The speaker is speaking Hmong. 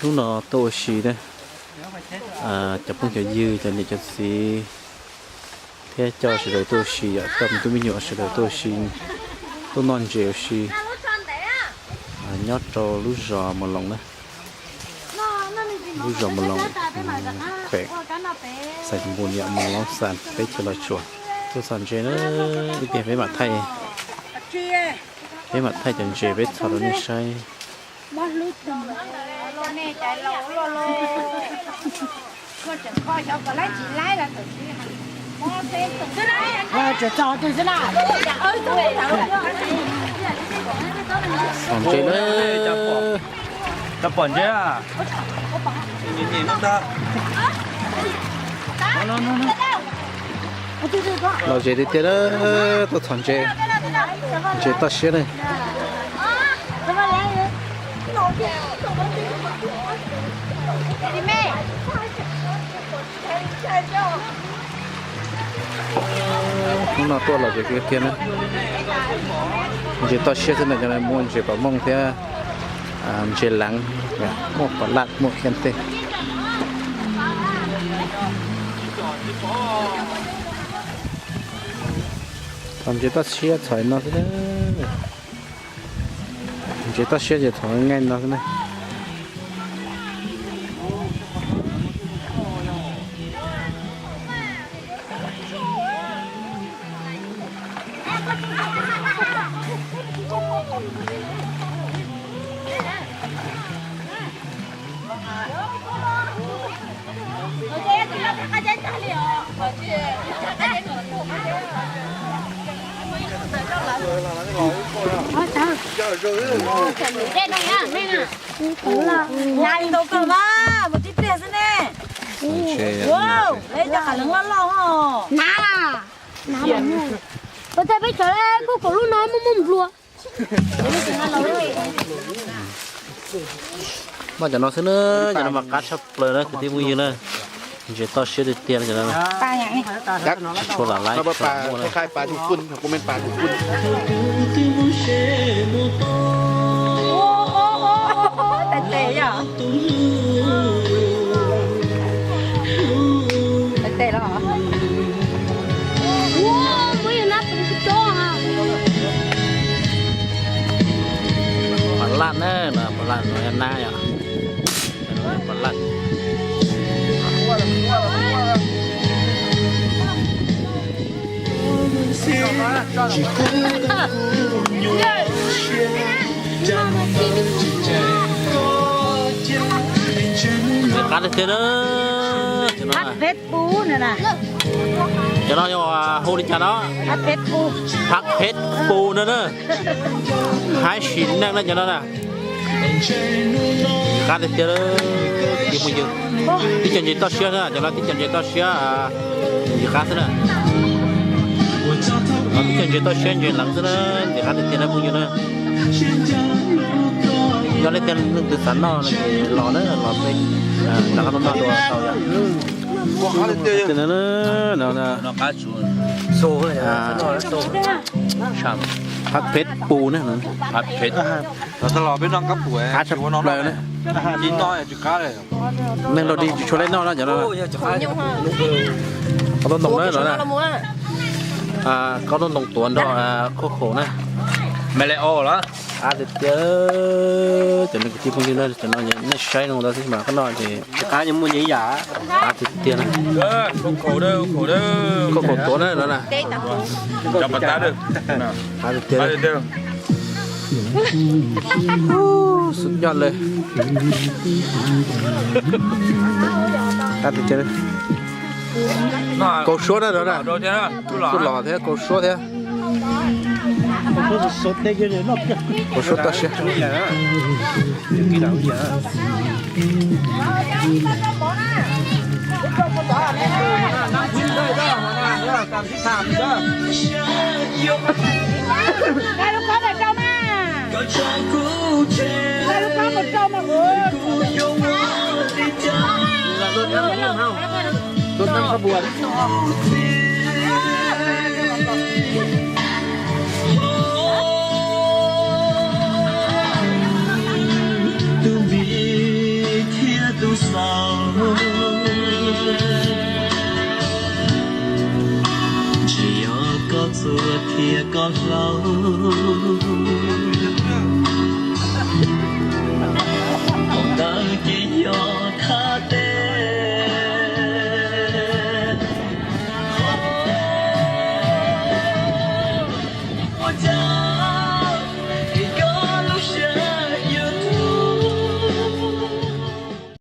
Hnub no tuaj ua si na, cov phooj cov ywg, cov niam cov txiv thiab coj sawv daws tuaj ua si, yog coj me tub me nyuam sawv daws tuaj ua si, tuaj noj ntses ua si nyob rau lub zos Mos Loos na. Lub zos Mos Loos, khuem Xais Npus, niam Mos Loos Xas, teb chaws Los Tsuas. Tuaj txhom ntses na, ib pliag peb mam thaij, peb mam thaij cov ntses peb txhom rau nej saib. Txhom ntses na. Lom zem tiag tiag na, tuaj txhom ntses, ntses toj siab na. Hnub no tuaj lom zem tiag tiag na. Ntses toj siab xwb na, cov no muaj ntses pam mooj thiab ntses leev, muaj pam laj, muaj khiav teg. Txhom ntses toj siab txhom no xwb na. Ntses toj siab ces txhom nqaij no xwb na. Ua ntau kawg mas, mus tib pliag xwb ne. Ua, lawv cov qas leev loj loj os. Ua ntej peb tseem kuj kaum lub no muaj muaj nplua. Noj cov no xwb na, cov no mas qab tshaj plaws na kwv tij phooj ywg na. Ntses toj siab tiag tiag cov no. Tsis tshua lam laib, tsis tshua lam muaj na. Tes tes yom. Tes tes los. Ua, muab yog nab tus tso ha. Pam laj na, pam laj no yog nab yom. Pam laj. Qab tiag tiag na. Cov no yog hu li cas no? Phab phem pus no na. Haib sim neej na cov no na. Qab tiag tiag, tib co ntses toj siab na, cov no tib co ntses toj siab, ntses qab xwb na. Tib co ntses toj siab ntses leev xwb na, ntses qab tiag tiag na phooj ywg na. Yog leej twg, leej twg xav noj no ces los na, los peb rov qab tuaj noj dua tau yom. Phab phem pus na. Qab tshaj plaws na. Neeg laus dig tsis tshua laib noj na cov no. Kaub tau ntoo na no na. Kaub tau ntoo tuav nrog khuab khaum na. Qab tiag tiag, cov no kwv tij phooj ywg na, cov no nej saib zoo ntawd xwb mas koj noj ces qab tiag tiag na. Khuab khaum tuav na no na. Qab tiag tiag. Suv yoj le. Qab tiag tiag. Kaus suab na no na. Txuj lom thiab kaus suab thiab. Kaus suab toj siab. txuas thiab koj hlaub.